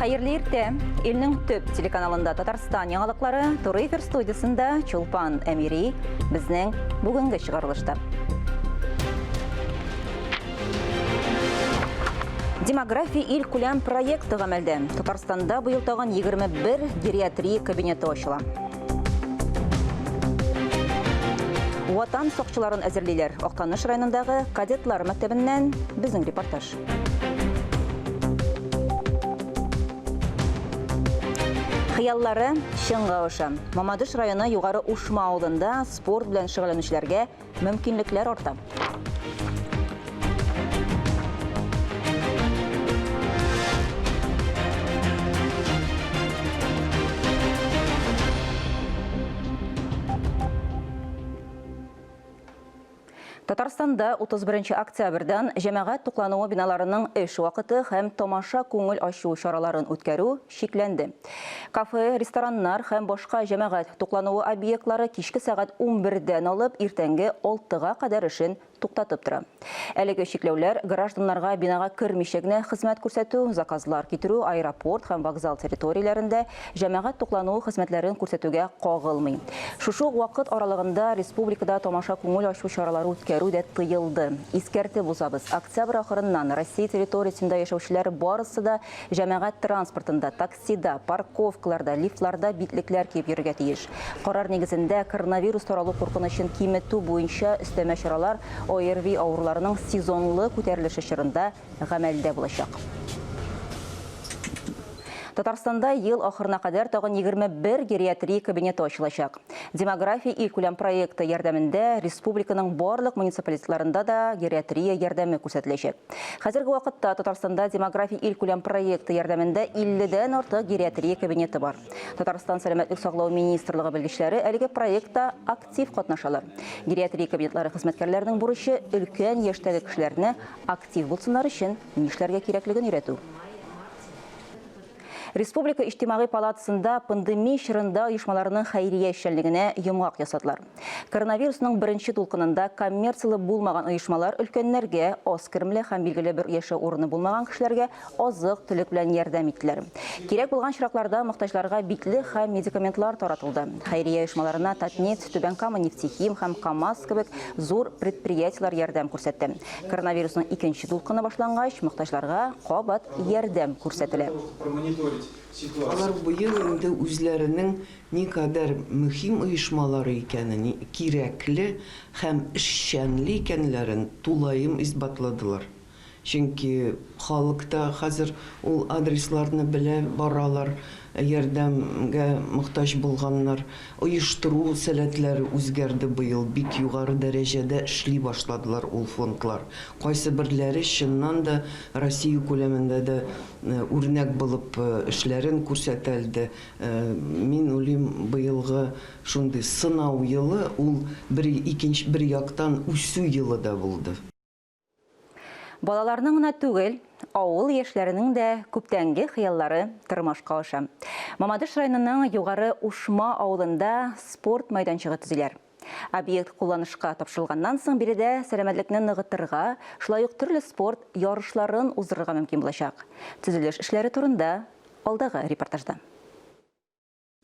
Хәерле иртә! Илнең төп телеканалында Татарстан яңалыклары, туры эфир студиясендә Чулпан Әмири безнең бүгенге чыгарылышта. Демография ил күләм проекты гамәлдә. Татарстанда быел тагын 21 гериатрия кабинеты ачыла. Ватан сакчыларын әзерлиләр. Актаныш районындагы кадетлар мәктәбеннән безнең репортаж. Хыяллары чынга аша. Мамадыш районы Югары Ушма авылында спорт белән шөгыльләнүчеләргә мөмкинлекләр арта. Татарстанда 31 октябрьдән җәмәгать туклануы биналарының эш вакыты һәм тамаша күңел ачу чараларын үткәрү чикләнде. Кафе, рестораннар һәм башка җәмәгать туклануы объектлары кичке сәгать 11-дән алып иртәнге 6-га кадәр эшен туктатып тора. Әлеге чикләүләр гражданнарга бинага кермичә генә хезмәт күрсәтү, заказлар китерү, аэропорт һәм вокзал территорияләрендә җәмәгать туклануы хезмәтләрен күрсәтүгә кагылмый. Шушы ук вакыт аралыгында республикада тамаша-күңел ачу чаралары үткәрү дә тыелды. Искәртеп узабыз, октябрь ахырыннан Россия территориясендә яшәүчеләр барысы да җәмәгать транспортында, таксида, парковкаларда, лифтларда битлекләр киеп йөрергә тиеш. Карар нигезендә, коронавирус таралу куркынычын киметү буенча өстәмә чаралар ОРВИ авыруларының сезонлы күтәрелеше чорында гамәлдә булачак. Татарстанда ел ахырына кадәр тагын 21 гериатрия кабинеты ачылачак. Демография илкүләм проекты ярдәмендә республиканың барлык муниципалитетларында да гериатрия ярдәме күрсәтеләчәк. Хәзерге вакытта Татарстанда Демография илкүләм проекты ярдәмендә 50 дән артык гериатрия кабинеты бар. Татарстан Сәламәтлек саклау министрлыгы белгечләре әлеге проектта актив катнашалар. Гериатрия кабинетлары хезмәткәрләренең бурычы өлкән яшьтәге кешеләрне актив булсыннар өчен нишләргә кирәклеген өйрәтү. Республика Иҗтимагый палатасында пандемия чорында оешмаларның хәйрия эшчәнлегенә йомгак ясадылар. Коронавирусның беренче дулкынында коммерцияле булмаган оешмалар өлкәннәргә, аз керемле һәм билгеле бер яшәү урыны булмаган кешеләргә азык-төлек белән ярдәм иттеләр. Кирәк булган очракларда мохтаҗларга битлек һәм медикаментлар таратылды. Хәйрия оешмаларына Татнефть, Түбән Кама нефтехим һәм КАМАЗ кебек зур предприятиеләр ярдәм күрсәтте. Коронавирусның икенче дулкыны башлангач, мохтаҗларга кабат ярдәм күрсәтелә. Алар быел инде үзләренең никадәр мөһим оешмалары икәнен, кирәкле һәм эшчәнле икәнләрен тулаем исбатладылар. Чөнки халык та хәзер ул адресларны белә, баралар, ярдәмгә мохтаҗ булганнар. Оештыру сәләтләре үзгәрде быел, бик югары дәрәҗәдә эшли башладылар ул фондлар. Кайсыберләре чыннан да Россия күләмендә дә үрнәк булып эшләрен күрсәтәлде. Мин уйлыйм, быелгы шундый сынау елы ул бер икенче бер яктан үсү елы да булды. Балаларның гына түгел, авыл яшьләренең дә күптәнге хыяллары тормышка аша. Мамадыш районының Югары Ушма авылында спорт мәйданчыгы төзиләр. Объект кулланышка тапшырылганнан соң биредә сәламәтлекне ныгытырга, шулай ук төрле спорт ярышларын уздырырга мөмкин булачак. Төзелеш эшләре турында алдагы репортажда.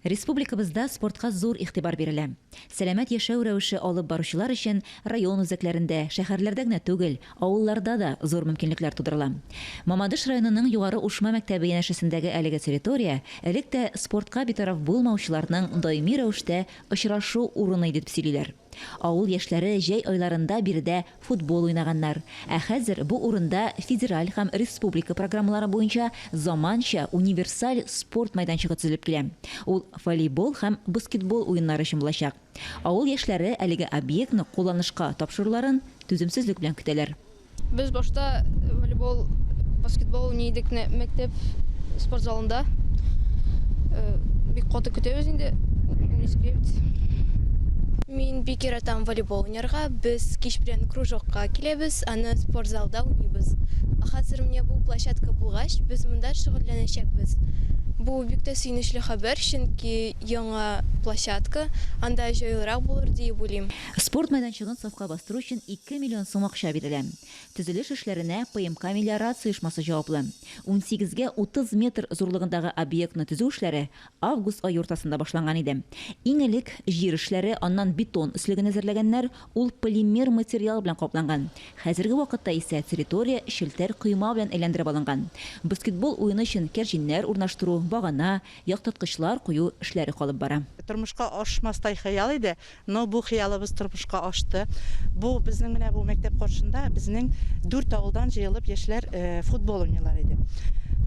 Республикабызда спортка зур игътибар бирелә. Сәламәт яшәү рәвеше алып баручылар өчен район үзәкләрендә, шәһәрләрдә генә түгел, авылларда да зур мөмкинлекләр тудырыла. Мамадыш районының Югары Ушма мәктәбе янәшәсендәге әлеге территория элек тә спортка битараф булмаучыларның даими рәвештә очрашу урыны иде дип сөйлиләр. Авыл яшьләре җәй айларында биредә футбол уйнаганнар. Ә хәзер бу урында федераль һәм республика программалары буенча заманча универсаль спорт мәйданчыгы төзелеп килә. Ул волейбол һәм баскетбол уеннары өчен булачак. Авыл яшьләре әлеге объектны кулланышка тапшыруларын түземсезлек белән көтәләр. Без башта волейбол, баскетбол уйный идек менә мәктәп спорт залында. Бик каты көтәбез инде. Мин бик яратам волейбол уйнарга. Без кич белән кружокка киләбез, аны спорт залда уйныйбыз. Ә хәзер менә бу площадка булгач, без монда шөгыльләнәчәкбез. Бу бик тә сөенечле хәбәр, чөнки яңа площадка, анда җайлырак булыр диеп уйлыйм. Спорт мәйданчыгын сафка бастыру өчен 2 миллион сум акча бирелә. Төзелеш эшләренә ПМК-Мелиорация оешмасы җаваплы. Унсигезгә 30 метр зурлыгындагы объектны төзү эшләре август ае уртасында башланган иде. Иң элек җир эшләре, аннан бетон өслеген әзерләгәннәр, ул полимер материал белән капланган. Хәзерге вакытта исә территория челтәр койма белән әйләндереп алынган. Баскетбол уены өчен кәрҗиннәр урнаштыру, багана, яктырткычлар кую эшләре калып бара. Тормышка ашмастай хыял иде, но бу хыялыбыз тормышка ашты. Бу безнең менә бу мәктәп каршында безнең дүрт авылдан җыелып яшьләр футбол уйныйлар иде.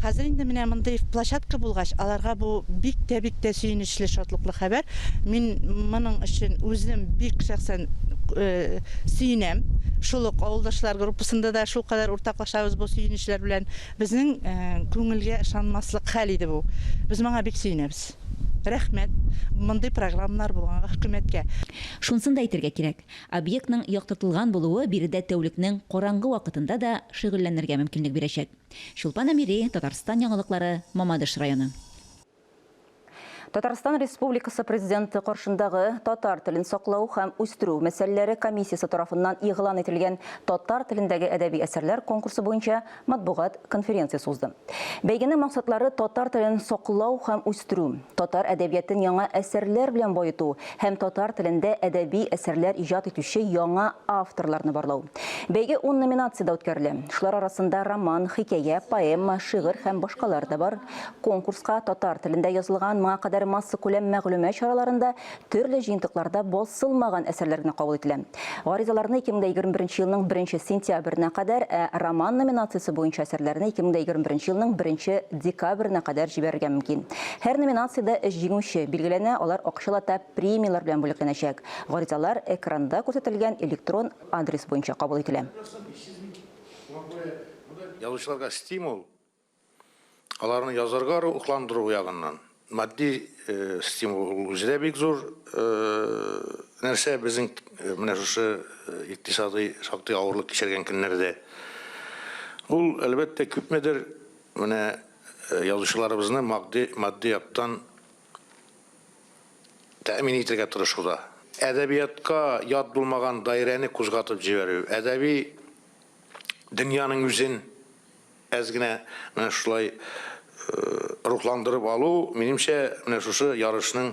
Хәзер инде менә мондый площадка булгач, аларга бу бик тә бик тә сөенечле, шатлыклы хәбәр. Мин моның өчен үзем бик шәхсән сөенәм. Шул ук авылдашлар группасында да шулкадәр уртаклашабыз бу сөенечләр белән. Безнең күңелгә ышанмаслык хәл иде бу. Без моңа бик сөенәбез. Рәхмәт мондый программалар булганга хөкүмәткә. Шунысын да әйтергә кирәк, объектның яктыртылган булуы биредә тәүлекнең караңгы вакытында да шөгыльләнергә мөмкинлек бирәчәк. Чулпан Әмири, Татарстан яңалыклары, Мамадыш районы. Татарстан Республикасы Президенты каршындагы татар телен саклау һәм үстерү мәсьәләләре комиссиясе тарафыннан игълан ителгән татар телендәге әдәби әсәрләр конкурсы буенча матбугат конференциясе узды. Бәйгенең максатлары татар телен саклау һәм үстерү, татар әдәбиятын яңа әсәрләр белән баету һәм татар телендә әдәби әсәрләр иҗат итүче яңа авторларны барлау. Бәйге ун номинациядә үткәрелә. Шулар арасында роман, хикәя, поэма, шигырь һәм башкалар да бар. Конкурска татар телендә язылган моңа кадәр массакүләм мәгълүмат чараларында төрле җыентыкларда басылмаган әсәрләр генә кабул ителә. Гаризаларны 2021 елның 1 сентябренә кадәр, ә роман номинациясе буенча әсәрләрне 2021 елның 1 декабренә кадәр җибәрергә мөмкин. Һәр номинациядә өч җиңүче билгеләнә, алар акчалата премияләр белән бүләкләнәчәк. Гаризалар экранда күрсәтелгән электрон адрес буенча кабул ителә. Язучыларга стимул Аларны язарга рухландыру ягыннан матди стимул ул үзе дә бик зур нәрсә безнең менә шушы икътисадый шактый авырлык кичергән көннәрдә. Ул, әлбәттә, күпмедер менә язучыларыбызны матди, матди яктан тәэмин итергә тырышуда. Әдәбиятка ят булмаган даирәне кузгатып җибәрү, әдәби дөньяның үзен Әз генә менә шулай рухландырып алу, минемчә, менә шушы ярышның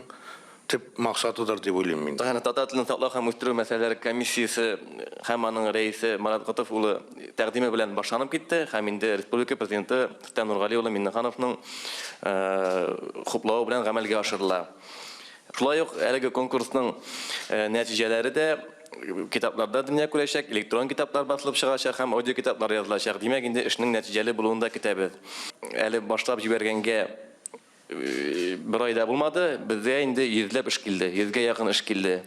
төп максатыдыр дип уйлыйм мин. Татар телен саклау һәм үстерү мәсьәләләре комиссиясе һәм аның рәисе Марат Готыф улы тәкъдиме белән башланып китте һәм инде республика Президенты Рөстәм Нургали улы Миңнехановның хуплавы белән гамәлгә ашырыла. Шулай ук әлеге конкурсның нәтиҗәләре дә китапларда дөнья күрәчәк, электрон китаплар басылып чыгачак һәм аудиокитаплар язылачак. Димәк, инде эшнең нәтиҗәле булуын да көтәбез. Әле башлап җибәргәнгә бер ай да булмады, безгә инде йөзләп эш килде, йөзгә якын эш килде.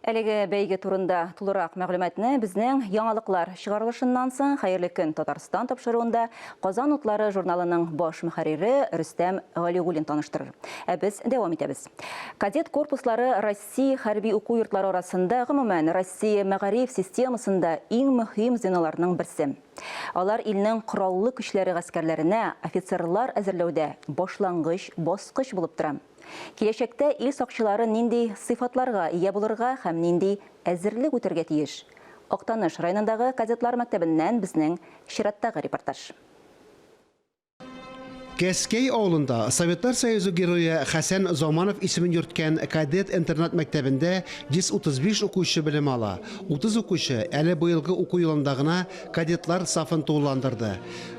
Әлеге бәйге турында тулырак мәгълүматны безнең яңалыклар чыгарылышыннан соң Хәерле көн Татарстан тапшыруында Казан утлары журналының баш мөхәррире Рөстәм Галиуллин таныштырыр. Ә без дәвам итәбез. Кадет корпуслары Россия хәрби уку йортлары арасында, гомумән, Россия мәгариф системасында иң мөһим звеноларның берсе. Алар илнең кораллы көчләре гаскәрләренә офицерлар әзерләүдә башлангыч баскыч булып тора. Киләчәктә ил сакчылары нинди сыйфатларга ия булырга һәм нинди әзерлек үтәргә тиеш? Актаныш районындагы кадетлар мәктәбеннән безнең чираттагы репортаж. Кәскәй авылында Советлар Союзы Герое Хәсән Заманов исемен йөрткән кадет интернат мәктәбендә 135 укучы белем ала. 30 укучы әле быелгы уку елында гына кадетлар сафын тулыландырды.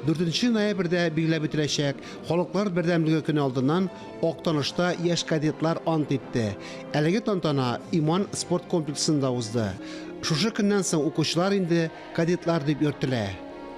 4 ноябрьдә билгеләп үтеләчәк Халыклар бердәмлеге көне алдыннан Актанышта яшь кадетлар ант итте. Әлеге тантана Иман спорт комплексында узды. Шушы көннән соң укучылар инде кадетлар дип йөртелә.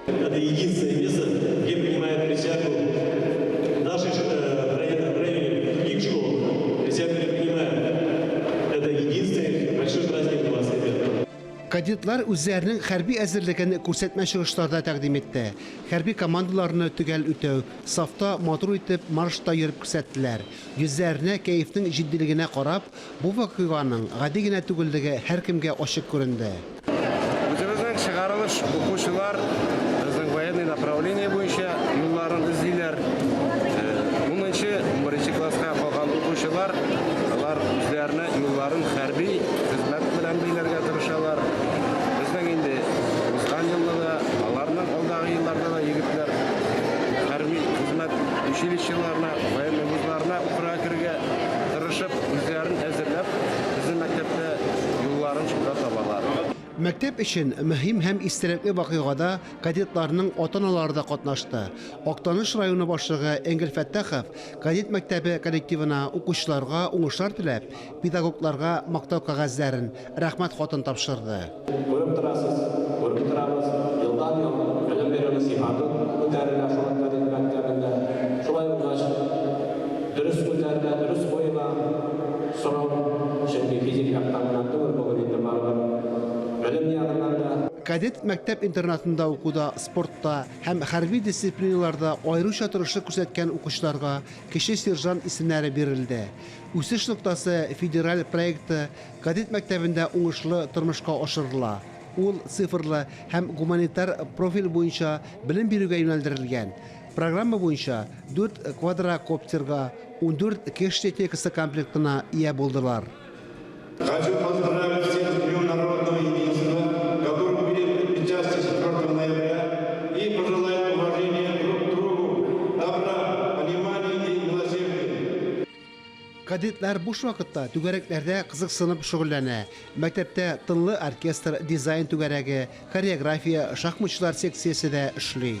Это единственное место, где принимают присягу в нашей в районе, в других школах присягу не принимают. Это единственный большой праздник у вас, ребята. Кадетлар үзләренең хәрби әзерлеген күрсәтмә чыгышларда тәкъдим итте. Хәрби командаларны төгәл үтәү, сафта матур итеп маршта йөреп күрсәттеләр. Йөзләренә кәефнең җитдилегенә карап, бу вакыйганың гади генә түгеллеге һәркемгә ачык күренде. Үзебезнең чыгарылыш укучылар безнең военный направление буенча юлларын эзлиләр. училищеларына, военный вузларына укырга керергә тырышып, үзләрен әзерләп, безнең мәктәптә юлларын шунда табалар. Мәктәп өчен мөһим һәм истәлекле вакыйгада кадетларның ата-аналары да катнашты. Актаныш районы башлыгы Энгель Фәттахов кадет мәктәбе коллективына, укучыларга уңышлар теләп, педагогларга Мактау кәгазьләрен, Рәхмәт хатын тапшырды. Күреп торасыз, күреп торабыз, елдан-ел белем бирүнең сыйфаты күтәрелә шул кадет мәктәбендә. Шулай булгач, дөрес күтәрелә, дөрес куела сорау, чөнки физик яктан гына түгел, бүген инде барыбер белем ягыннан да. Кадет мәктәп-интернатында укуда, спортта һәм хәрби дисциплиналарда аеруча тырышлык күрсәткән укучыларга кече сержант исемнәре бирелде. Үсеш ноктасы федераль проекты кадет мәктәбендә уңышлы тормышка ашырыла. Ул цифрлы һәм гуманитар профиль буенча белем бирүгә юнәлдерелгән. Программа буенча дүрт квадрокоптерга, 14 кеш техникасы комплектына ия булдылар. Хочу поздравить всех с Днем народного единства, который будет отмечаться 4 ноября, и пожелать уважения друг к другу, добра, понимания и милосердия. Кадетлар буш вакытта түгәрәкләрдә кызыксынып шөгыльләнә. Мәктәптә тынлы оркестр, дизайн түгәрәге, хореография, шахматчылар секциясе дә эшли.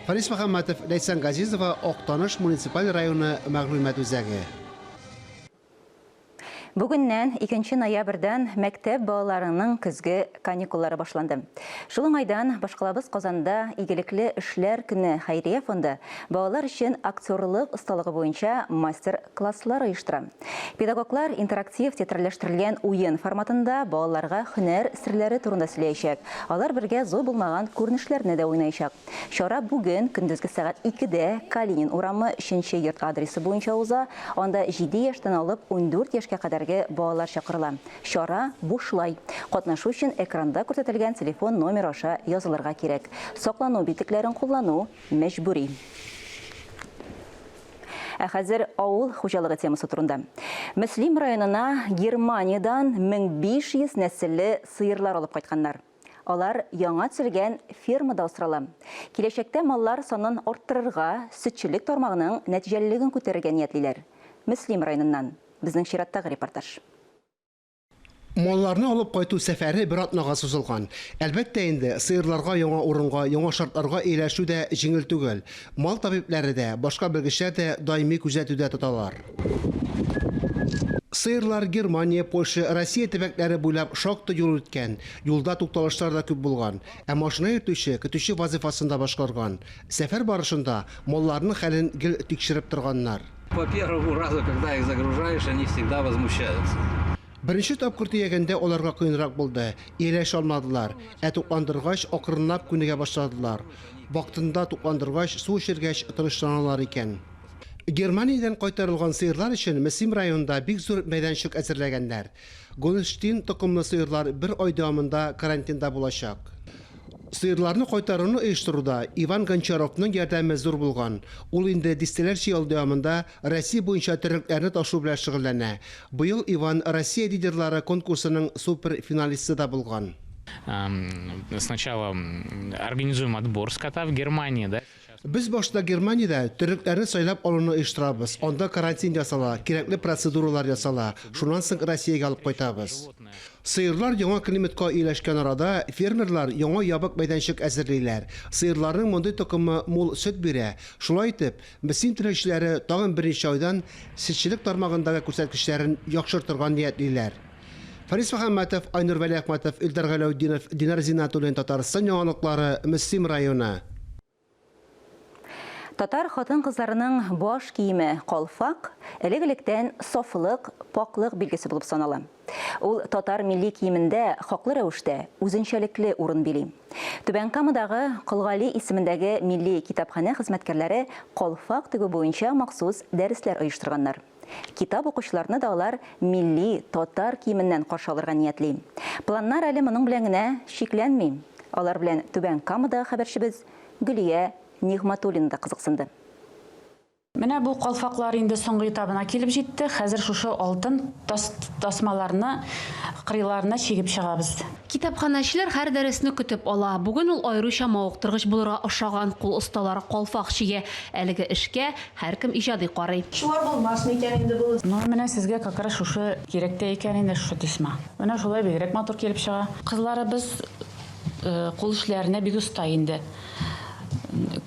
Фарис Мөхәммәтов, Ләйсән Газизова, Актаныш муниципаль районы мәгълүмат үзәге. Бүгеннән, 2 ноябрьдән мәктәп балаларының көзге каникуллары башланды. Шул уңайдан башкалабыз Казанда Игелекле эшләр көне хәйрия фонды балалар өчен актерлык осталыгы буенча мастер-класслар оештыра. Педагоглар интерактив театральләштерелгән уен форматында балаларга һөнәр серләре турында сөйләячәк. Алар бергә зур булмаган күренешләрне дә уйнаячак. Чара бүген көндезге сәгать икедә Калинин урамы өченче йорт адресы буенча уза. Анда җиде яшьтән алып 14 яшькә кадәрге балалар чакырыла. Чара бушлай. Катнашу өчен экранда күрсәтелгән телефон номеры аша язылырга кирәк. Саклану битлекләрен куллану мәҗбүри. Ә хәзер авыл хуҗалыгы темасы турында. Мөслим районына Германиядән 1500 нәселле сыерлар алып кайтканнар. Алар яңа төзелгән фермада асрала. Киләчәктә маллар санын арттырырга, сөтчелек тармагының нәтиҗәлелеген күтәрергә ниятлиләр. Мөслим районыннан безнең чираттагы репортаж. Малларны алып кайту сәфәре бер атнага сузылган. Әлбәттә инде, сыерларга яңа урынга, яңа шартларга ияләшү дә җиңел түгел. Мал табибләре дә, башка белгечләр дә даими күзәтүдә тоталар. Сыерлар Германия, Польша, Россия төбәкләре буйлап шактый юл үткән. Юлда тукталышлар да күп булган. Ә машина йөртүче көтүче вазыйфасын да башкарган. Сәфәр барышында малларның хәлен гел тикшереп торганнар. По первому разу, когда их загружаешь, они всегда возмущаются. Беренче тапкыр төягәндә аларга кыенрак булды, ияләшә алмадылар. Ә тукландыргач, акрынлап күнегә башладылар. Вакытында тукландыргач, су эчергәч, тынычланалар икән. Германиядән кайтарылган сыерлар өчен Мөслим районында бик зур мәйданчык әзерләгәннәр. Голштин токымлы сыерлар бер ай дәвамында карантинда булачак. Сыерларны кайтаруны оештыруда Иван Гончаровның ярдәме зур булган. Ул инде дистәләрчә ел дәвамында Россия буенча терлекләрне ташу белән шөгыльләнә. Быел Иван Россия лидерлары конкурсының супер-финалисты да булган. Сначала организуем отбор скота в Германии, да? Без башта Германиядә терлекләрне сайлап алуны оештырабыз. Анда карантин ясала, кирәкле процедуралар ясала. Шуннан соң Россиягә алып кайтабыз. Сыерлар яңа климатка ияләшкән арада, фермерлар яңа ябык мәйданчык әзерлиләр. Сыерларның мондый токымы мул сөт бирә. Шулай итеп, Мөслим терлекчеләре тагын берничә айдан сөтчелек тармагындагы күрсәткечләрен яхшыртырга ниятлиләр. Фарис Мөхәммәтов, Айнур Вәлиәхмәтов, Илдар Галәүтдинов, Динар Зиннәтуллин, Татарстан яңалыклары, Мөслим районы. Татар хатын-кызларының баш киеме калфак элек-электән сафлык, пакьлык билгесе булып санала. Ул татар милли киемендә хаклы рәвештә үзенчәлекле урын били. Түбән Камадагы Кол Гали исемендәге милли китапханә хезмәткәрләре калфак тегү буенча махсус дәресләр оештырганнар. Китап укучыларны да алар милли татар киеменнән каршы алырга ниятли. Планнар әле моның белән генә чикләнми. Алар белән Түбән Камадагы хәбәрчебез Гөлия Нигъмәтуллина да кызыксынды. Менә бу калфаклар инде соңгы этабына килеп җитте. Хәзер шушы алтын тас тасмаларны кырыйларына чигеп чыгабыз. Китапханәчеләр һәр дәресне көтеп ала. Бүген ул аеруча мавыктыргыч булырга ошаган, кул осталары калфак чигә. Әлеге эшкә һәркем иҗади карый. Чуар булмас микән инде бу? Ну, менә сезгә как раз шушы кирәк тә икән инде шушы тесьма. Менә шулай бигрәк матур килеп чыга. Кызларыбыз кул эшләренә бик оста инде.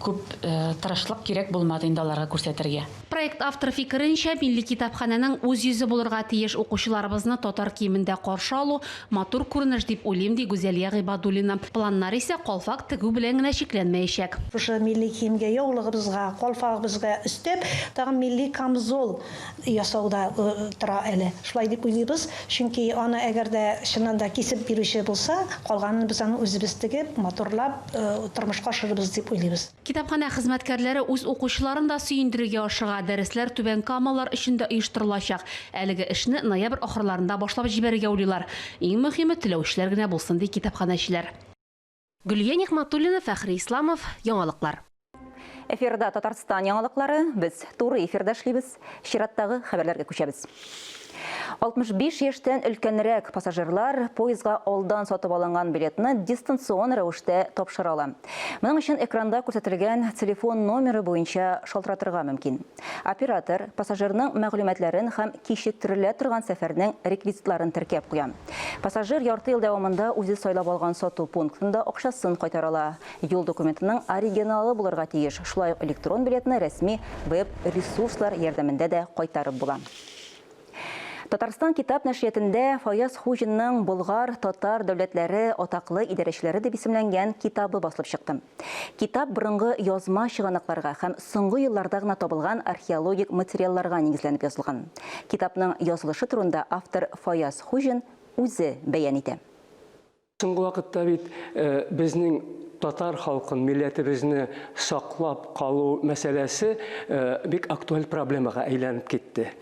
Күп тырышлык кирәк булмады инде аларга күрсәтергә. Проект авторы фикеренчә, милли китапханәнең үз йөзе булырга тиеш. Укучыларыбызны татар киемендә каршы алу, матур күренеш дип уйлыйм, ди Гүзәлия Гыйбадуллина. Планнар исә калфак тегү белән генә чикләнмәячәк. Шушы милли киемгә, яулыгыбызга, калфагыбызга өстәп, тагын милли камзол ясау да тора әле. Шулай дип уйлыйбыз, чөнки аны әгәр дә чыннан да кисеп бирүче булса, калганын без аны үзебез тегеп, матурлап, тормышка ашырырбыз дип уйлыйбыз. Китапханә хезмәткәрләре үз укучыларын да сөендерергә ашыга. Дәресләр түбәнкамалылар өчен дә оештырылачак. Әлеге эшне ноябрь ахырларында башлап җибәрергә уйлыйлар. Иң мөһиме, теләүчеләр генә булсын, ди китапханәчеләр. Гөлия Нигъмәтуллина, Фәхри Исламов, Яңалыклар. Эфирда Татарстан яңалыклары. Без туры эфирда эшлибез. Чираттагы хәбәрләргә күчәбез. 65 яшьтән өлкәнрәк пассажирлар поездга алдан сатып алынган билетны дистанцион рәвештә тапшыра ала. Моның өчен экранда күрсәтелгән телефон номеры буенча шалтыратырга мөмкин. Оператор пассажирның мәгълүматларын һәм кичектерелә торган сәфәрнең реквизитларын теркәп куя. Пассажир ярты ел дәвамында үзе сайлап алган сату пунктында акчасын кайтара ала. Юл документының оригиналы булырга тиеш. Шулай ук электрон билетны рәсми веб-ресурслар ярдәмендә дә кайтарып була. Татарстан китап нәшриятендә Фаяз Хуҗинның Болгар, татар дәүләтләре атаклы идарәчеләре дип исемләнгән китабы басылып чыкты. Китап борынгы язма чыганакларга һәм соңгы елларда гына табылган археологик материалларга нигезләнеп язылган. Китапның язылышы турында автор Фаяз Хуҗин үзе бәян итә. Соңгы вакытта бит безнең татар халкын, милләтебезне саклап калу мәсьәләсе бик актуаль проблемага әйләнеп китте.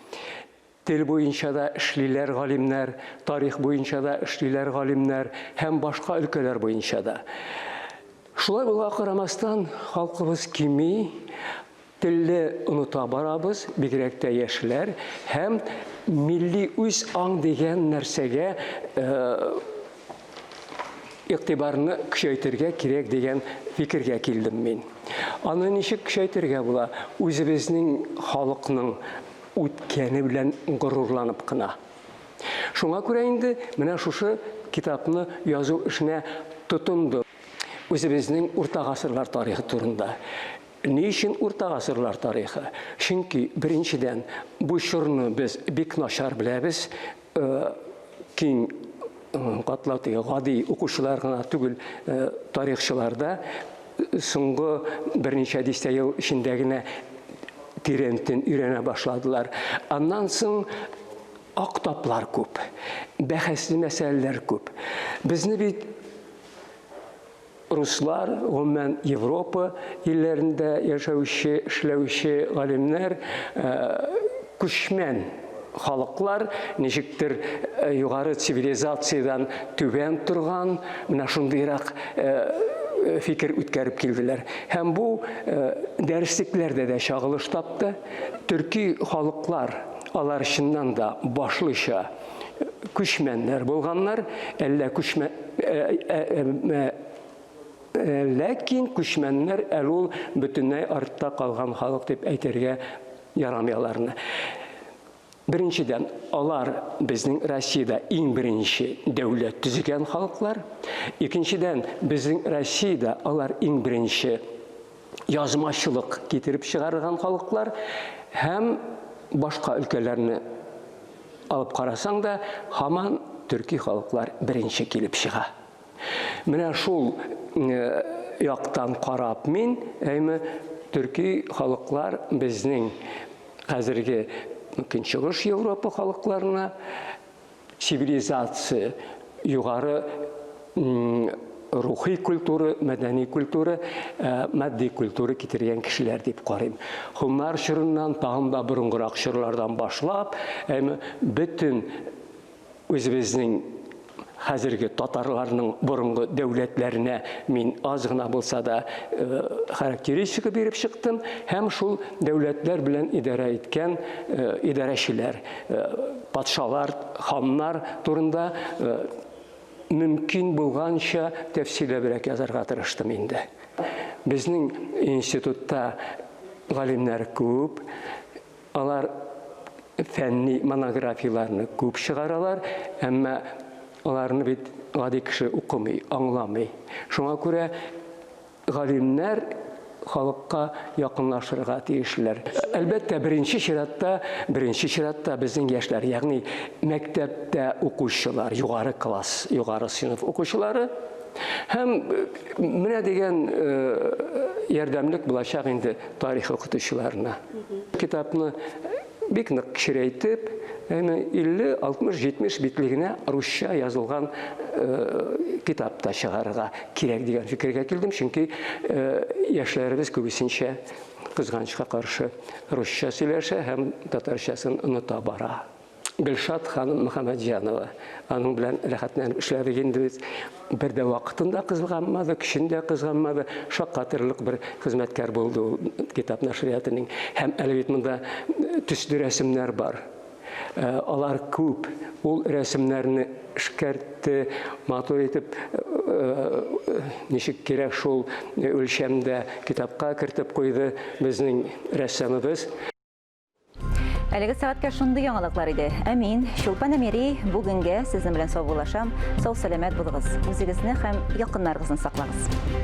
Тел буенча да эшлиләр галимнәр, тарих буенча да эшлиләр галимнәр һәм башка өлкәләр буенча да. Шулай булуга карамастан, халкыбыз кими, телне оныта барабыз, бигрәк тә яшьләр, һәм милли үз аң дигән нәрсәгә игътибарны көчәйтергә кирәк дигән фикергә килдем мин. Аны ничек көчәйтергә була? Үзебезнең халыкның үткәне белән горурланып кына. Шуңа күрә инде менә шушы китапны язу эшенә тотындым. Үзебезнең урта гасырлар тарихы турында. Ни өчен урта гасырлар тарихы? Чөнки, беренчедән, бу чорны без бик начар беләбез. Киң катлау теге гади укучылар гына түгел, тарихчылар да соңгы берничә дистә ел эчендә генә тирәнтен өйрәнә башладылар. Аннан соң ак таплар күп, бәхәсле мәсьәләләр күп. Безне бит руслар, гомумән Европа илләрендә яшәүче, эшләүче галимнәр күчмән халыклар ничектер э, югары цивилизациядән түбән торган менә шундыйрак э, э, фикер үткәреп килделәр. Һәм бу дәреслекләрдә дә чагылыш тапты. Төрки халыклар алар чыннан да башлыча күчмәннәр булганнар, әллә күчмә ләкин күчмәннәр әле ул бөтенләй артта калган халык дип әйтергә ярамый аларны. Беренчедән, алар безнең Россиядә иң беренче дәүләт төзегән халыклар. Икенчедән, безнең Россиядә алар иң беренче язмачылык китереп чыгарган халыклар һәм башка өлкәләрне алып карасаң да, һаман төрки халыклар беренче килеп чыга. Менә шул яктан карап мин, әйме, төрки халыклар безнең хәзерге Көнчыгыш Европа халыкларына цивилизация югары рухи культура, мәдәни культура, матди культура китергән кешеләр дип карыйм. Хуннар чорыннан, тагын да борынгырак чорлардан башлап, әйме, бөтен үзебезнең Хәзерге татарларның борынгы дәүләтләренә мин аз гына булса да характеристика биреп чыктым һәм шул дәүләтләр белән идарә иткән идарәчеләр, патшалар, ханнар турында мөмкин булганча тәфсилләбрәк язарга тырыштым инде. Безнең институтта галимнәр күп, Алар фәнни монографияләрне күп чыгаралар, әмма аларны бит гади кеше укымый, аңламый. Шуңа күрә галимнәр халыкка якынлашырга тиешләр. Әлбәттә, беренче чиратта, беренче чиратта безнең яшьләр, ягъни мәктәптә укучылар, югары класс, югары сыйныф укучылары һәм менә дигән ярдәмлек булачак инде тарих укытучыларына. Китапны бик нык кечерәйтеп, әмма 50, 60, 70 битлегенә русча язылган китап та чыгарырга кирәк дигән фикергә килдем, чөнки яшьләребез күбесенчә кызганычка каршы русча сөйләшә һәм татарчасын оныта бара. Гөлшат ханым Мөхәммәтҗанова. Аның белән рәхәтләнеп эшләдек инде без. Бер дә вакытын да кызганмады, көчен дә кызганмады. Шаккатырлык бер хезмәткәр булды ул китап нәшриятының. Һәм әле бит монда төсле рәсемнәр бар. Э, алар күп. Ул рәсемнәрне эшкәртте, матур итеп, э, ничек кирәк шул үлчәмдә китапка кертеп куйды безнең рәссамыбыз. Әлеге сәгатькә шундый яңалыклар иде. Ә мин, Чулпан Әмири, бүгенгә сезнең белән саубуллашам. Сау-сәламәт булыгыз. Үзегезне һәм якыннарыгызны саклагыз.